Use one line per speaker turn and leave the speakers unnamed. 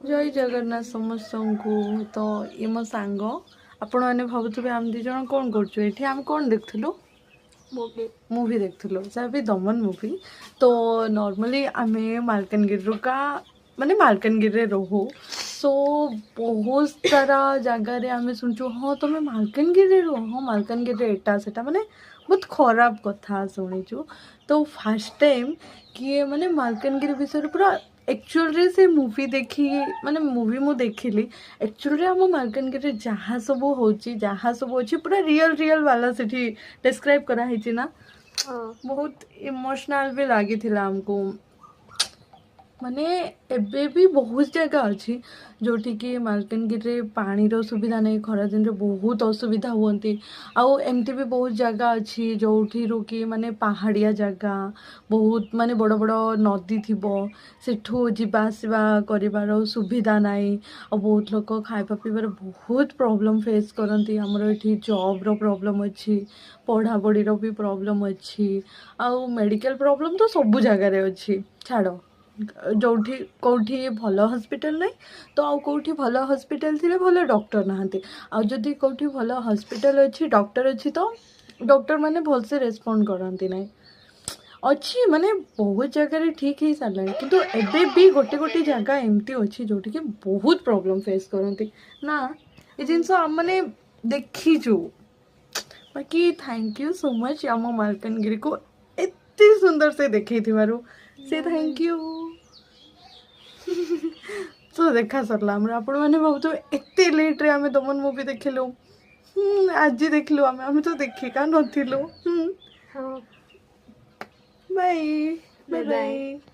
ଜୟ ଜଗନ୍ନାଥ ସମସ୍ତଙ୍କୁ। ତ ଇଏ ମୋ ସାଙ୍ଗ। ଆପଣମାନେ ଭାବୁଥିବେ ଆମେ ଦୁଇ ଜଣ କ'ଣ କରୁଛୁ ଏଠି। ଆମେ କ'ଣ ଦେଖୁଥିଲୁ?
ମୁଭି।
ମୁଭି ଦେଖୁଥିଲୁ, ଯାହା ବି ଦମନ ମୁଭି। ତ ନର୍ମାଲି ଆମେ ମାଲକାନଗିରିରୁ କା ମାନେ ମାଲକାନଗିରିରେ ରହୁ। ସୋ ବହୁତ ସାରା ଜାଗାରେ ଆମେ ଶୁଣୁଛୁ, ହଁ ତମେ ମାଲକାନଗିରିରେ ରୁହ, ହଁ ମାଲକାନଗିରିରେ ଏଇଟା ସେଟା, ମାନେ ବହୁତ ଖରାପ କଥା ଶୁଣିଛୁ। ତ ଫାର୍ଷ୍ଟ ଟାଇମ୍ କିଏ ମାନେ ମାଲକାନଗିରି ବିଷୟରେ ପୁରା ଆକ୍ଚୁଆଲରେ ସେ ମୁଭି ଦେଖି, ମାନେ ମୁଭି ମୁଁ ଦେଖିଲି, ଆକ୍ଚୁଆଲରେ ଆମ ମାଲକାନଗିରିରେ ଯାହା ସବୁ ହେଉଛି, ଯାହା ସବୁ ଅଛି, ପୁରା ରିଅଲ୍ ରିଅଲ୍ ବାଲା ସେଠି ଡେସ୍କ୍ରାଇବ୍ କରାହେଇଛି ନା।
ହଁ।
ବହୁତ ଇମୋସନାଲ୍ ବି ଲାଗିଥିଲା ଆମକୁ। ମାନେ ଏବେ ବି ବହୁତ ଜାଗା ଅଛି ଯେଉଁଠିକି ମାଲକାନଗିରିରେ ପାଣିର ସୁବିଧା ନାହିଁ, ଖରାଦିନରେ ବହୁତ ଅସୁବିଧା ହୁଅନ୍ତି। ଆଉ ଏମିତି ବି ବହୁତ ଜାଗା ଅଛି ଯେଉଁଠିରୁ କି ମାନେ ପାହାଡ଼ିଆ ଜାଗା, ବହୁତ ମାନେ ବଡ଼ ବଡ଼ ନଦୀ ଥିବ, ସେଠୁ ଯିବା ଆସିବା କରିବାର ସୁବିଧା ନାହିଁ। ଆଉ ବହୁତ ଲୋକ ଖାଇବା ପିଇବାରେ ବହୁତ ପ୍ରୋବ୍ଲେମ୍ ଫେସ୍ କରନ୍ତି। ଆମର ଏଠି ଜବ୍ର ପ୍ରୋବ୍ଲେମ୍ ଅଛି, ପଢ଼ାପଢ଼ିର ବି ପ୍ରୋବ୍ଲେମ୍ ଅଛି, ଆଉ ମେଡ଼ିକାଲ ପ୍ରୋବ୍ଲେମ୍ ତ ସବୁ ଜାଗାରେ ଅଛି। ଛାଡ଼, ଯେଉଁଠି କେଉଁଠି ଭଲ ହସ୍ପିଟାଲ ନାହିଁ, ତ ଆଉ କେଉଁଠି ଭଲ ହସ୍ପିଟାଲ ଥିଲେ ଭଲ ଡକ୍ଟର ନାହାନ୍ତି। ଆଉ ଯଦି କେଉଁଠି ଭଲ ହସ୍ପିଟାଲ ଅଛି, ଡକ୍ଟର ଅଛି, ତ ଡକ୍ଟର ମାନେ ଭଲସେ ରେସ୍ପଣ୍ଡ କରନ୍ତି ନାହିଁ। ଅଛି, ମାନେ ବହୁତ ଜାଗାରେ ଠିକ୍ ହେଇସାରିଲାଣି, କିନ୍ତୁ ଏବେ ବି ଗୋଟେ ଗୋଟେ ଜାଗା ଏମିତି ଅଛି ଯେଉଁଠିକି ବହୁତ ପ୍ରୋବ୍ଲେମ୍ ଫେସ୍ କରନ୍ତି ନା। ଏ ଜିନିଷ ଆମମାନେ ଦେଖିଛୁ। ବାକି thank you so much ଆମ ମାଲକାନଗିରିକୁ ଏତେ ସୁନ୍ଦର ସେ ଦେଖେଇଥିବାରୁ। ସେ thank you. ତ ଦେଖା ସରିଲା ଆମର। ଆପଣମାନେ ଭାବୁଥିବେ ଏତେ ଲେଟ୍ରେ ଆମେ ଦମନ ମୁଭି ଦେଖିଲୁ। ଆଜି ଦେଖିଲୁ ଆମେ। ଆମେ ତ ଦେଖିକା ନଥିଲୁ।
ହଁ।
Bye bye.
Bye.
Bye.